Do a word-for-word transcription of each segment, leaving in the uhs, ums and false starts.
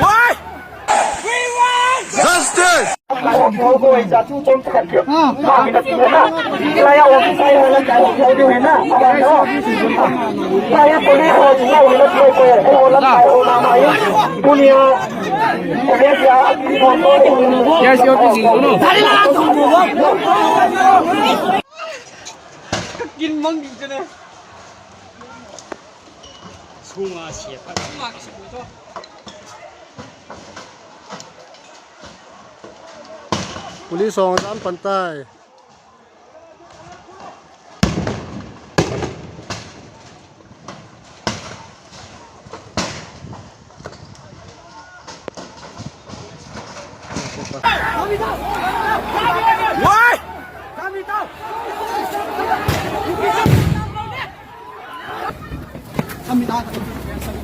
Why? Justice! Police hong jan pan tai. Why?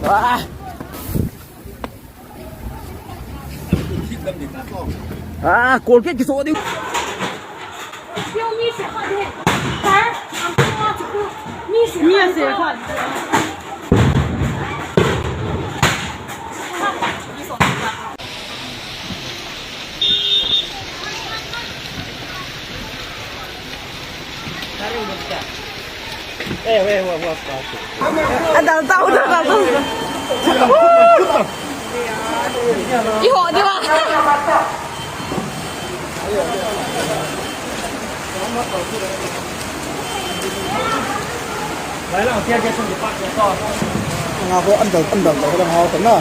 Ah. Ah, Colgate ki so di. Ngako, andal, andal, andal, ngako, na.